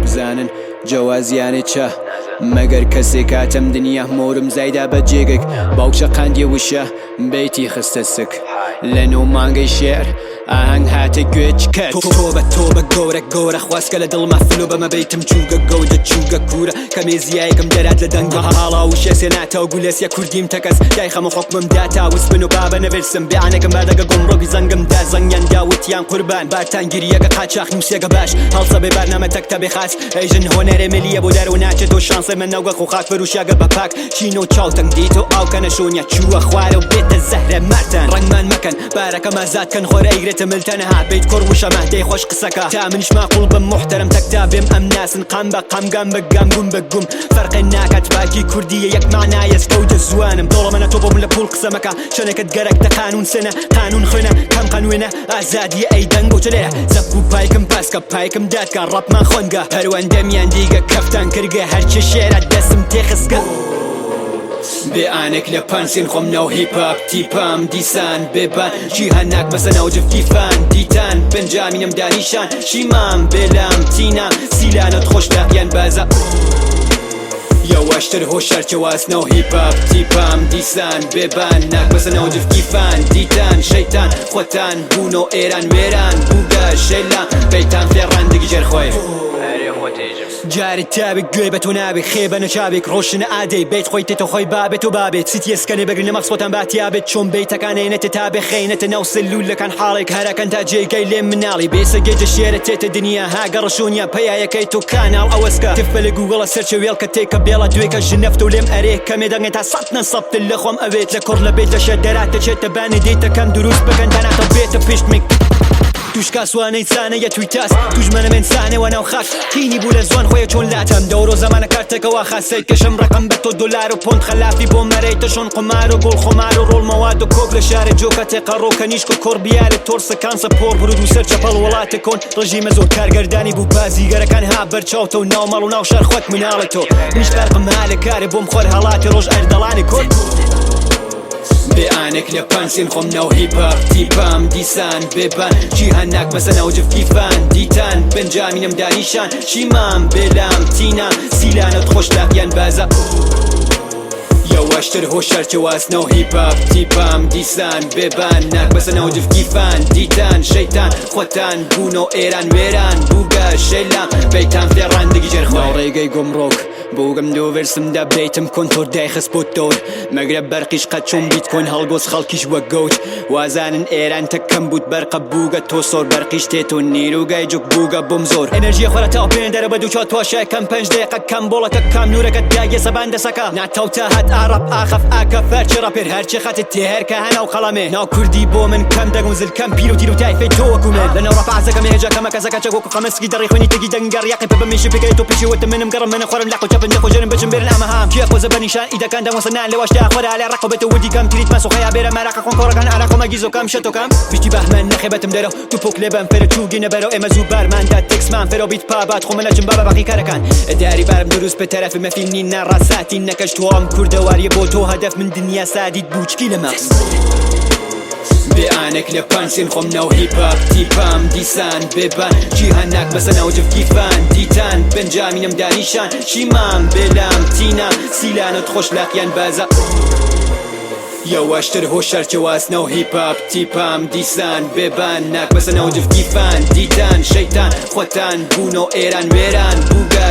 بزانن جەوازیانێ چە مەگەر کەسێ کاتەم دنیا مۆرم زایدا بە جێگەک باوک شەقاندیە وشە بەیتی خستە سک لە نۆ مانگەی شعر ئاهەنگ هاتە گوێچکەت. تۆبە تۆبە گەورە گەورە خواسکە لە دڵما فلۆ بەمە بەیتم چووگە گەودە چووگە کوورە کەمێ زیایەکم دەرات لە دەنگم هاڵا وشە سێناتە و گولەسیە کوردیم تەکەس دایخەم و حوکمم دا تا وسبن و بابە نەڤرسم بێعانەکەم بادەگە گومڕۆکی زەنگم دا زەنگیان دا وتیان قوربان بارتان گیریەگە قاچاخ نووسێگە باش هەڵسە بێ بارنامە تەکتە بێ خاس ئەیژن هۆنەرێ ملیە بۆ دار و ناچێت و شانسێ من نەوگە خۆ خاک فروشیاگە بە پاک چین و چاو تەنگ دیت و ئاو کەنە شۆنیە چووە خوارە و بێتە زەهرە مارتان ڕەنگمان مەکەن بارەکەم ئازاد کەن خۆر ئەیگرێتە مل تەنها بیت کوڕ وشە مەهدەی خۆش قسەکە تا منیش ماقوڵ بم موحتەرەم تەک تا بێم ئەم ناسن قام بە قام گام بە گام گوم بە گوم فەرقێ ناکات پاکی کوردیە یەک مەعنایە سکەوتە زوانم دەوڵەمەنە تۆ بۆ من لە پوڵ قسە مەکە چەنێکت گەرەکتە قانون سنە قانون خوێنە کەم قەنوێنە ئازادیە ئەی دەنگ بۆ چلێرە زەپ و پایکم باسکە پایکم دادکە ڕەپمان خوەنگە پەروەندەمیان دیگە کەفتان کرگە هەرچی شعرە دەسم تێخستگە. بێ ئانێک لە پانسین خۆم ناو هیپ هاپ تیپام دیسان بێبان جیهان ناکمەسە ناو جفتی فان دیتان بنجامینم دانیشان شیمام بێلام تینام سیلانت خۆش لاقیان بازە یەواشتر هۆشار چەواس ناو هیپ هاپ تیپام دیسان بێبان ناکمەسە ناو جفتی فان دیتان شەیتان خۆتان بوونۆ ئێران وێران بووگە شەیلان بەیتان فێڕاندگی ژێر خۆی. جارێ تاوێک گوێ بە تۆ نابێ خێ بە نەچاوێک ڕۆشنە ئادەی بیت خۆی تێتە خۆی بابێت و بابێت سیتیە سکەنێ بەگرنە مەغز خۆتان با تیابێت چۆن بیتەکان ئەینەتە تا بێ خەینەتە ناو سلولەکان حاڵێک هەرەکەن تا جێگەی لێ مناڵی بێسە گێجە شێرە تێتە دنیا ها گەڕشۆنیا پەیایەکەی تۆ کاناڵ ئەوەسکە تف لە گوگڵە سەرچە وێڵکە تێکە بێڵە دوێکە ژنەفتە و لێم ئەرێ کەمێ دەنگێ تا سەد نەسەبت لە خۆم ئەوێت لە کوڕ لە بێت لە شەر دەراتە چێتە بانێ دێتەکەم دروست بکەن تەناتە بێتە پشت میک. توش کاسوانەی سانە یە توی تاس توش مەنەمێن سانێ وە ناو خاک تینی بوو لە زوان خۆیە چۆن لاتەم دەورۆ زەمانە کارتێکەوە خاسەی کەشم ڕەقەم بە تۆ دۆلار و پۆند خەلافی بۆ مەرەی تەشۆن قومار و گوڵ خۆمار و ڕۆڵ مەواد و کۆک لە شارە جۆکە تێقەڕۆ کەنیشک و کۆڕ بیارە تۆڕ سکانسە پۆڕ برود و سەر چەپەڵ وڵاتە کۆن ڕژیمە زۆر کارگەردانی بوو بازیگەرەکان ها بەرچاوتە و ناو ماڵ و ناو شار خۆت مناڵە تۆ منیش فەرقم ها لە کارێ بۆم خۆر هەڵاتی ڕۆژ ئەردەڵانی کورد. بێ ئانێک لە پانسین خۆم ناو هیپ هاپ تیپام دیسان بێبان جیهان ناکمەسە ناو جفتی فان دیتان بنجامینم دانیشان شیمام بێلام تینام سیلانت خۆش لاقیان بازە. یەواشتر هۆشار چەواس ناو هیپ هاپ تیپام دیسان بێبان ناکمەسە ناو جفتی فان دیتان شەیتان خۆتان بوونۆ ئێران وێران بووگە شەیلام بەیتان فێڕاندگی ژێر خۆی ناو ڕێگەی گومڕۆک بووگم دوو ڤرسم دا بەیتم کۆنتۆر دایخست بۆ تۆر مەگرە بەرقیش قەت چۆن بیتکۆین هەڵگۆز خەڵکیش وەک گەوج وازانن ئێران تەک کەم بووت بەرقە بووگە تۆ سۆر بەرقیش تێت و نیروگای جوک بووگە بۆم زۆر ئێنێرژیە خۆرە تاو پێ دەرە بە دوو چاو تۆشە کەم پەنج دەیقە کەم بۆڵەکە کام نورەکە داگێ سەبان دەسەکە ناتاو تا هات ئاڕەپ ئاخەف ئاکە فەرچی ڕەپێر هەرچی خەتت تێ هەرکە هەناو قەڵەمێ ناو کوردی بۆ من کەم دەنگ و زل کەم پیر و تیر و تایفەی تۆ وەکو من لەناو ڕەپ عەزەکەم هێجا کەمە کەسەکە چەک وەکو قەمەسکی دەڕی خوێنی تێکی دەنگ گەڕ یاقی پە بەمیشی پێکەی تۆ پێشی وتم منم گەڕم منە خۆرم لاق و چەپن دەخۆ ژێرم بچم بێرن ئامە هام کێ قۆزە بە نیشان ئیدەکان دەم وەسە نان لەوەش تا خۆرا لێ ڕەق بێتە وردی کەم تریت مەس و خەیا بێرە مەراقە خۆن کۆڕەکان ئارا خۆمە گیزۆ کەم شەتۆ کەم پشتی بەهمەن نەخێبەتم دەرەو تو پۆک لێ بەم فێرە چوو گینە بەرەو ئێمە زوو بارمان دا تێکسمان فێرەو بیت پابات خۆ من ئەچم بابە باقی کارەکان داری بارم دروست بە تەرەف مەفی نین ناڕاساتی نەکەش تۆ ئەم کوردەواریە بۆ تۆ هەدەف من دنیا سادیت بووچکی لە مەغز. بێ ئانێک لە پانسین خۆم ناو هیپ هاپ تیپام دیسان بێبان جیهان ناکمەسە ناو جفتی فان دیتان بنجامینم دانیشان شیمام بێلام تینام سیلانت خۆش لاقیان بازە. یەواشتر هۆشار چەواس ناو هیپ هاپ تیپام دیسان بێبان ناکمەسە ناو جفتی فان دیتان شەیتان خۆتان بوونۆ ئێران وێران بووگە.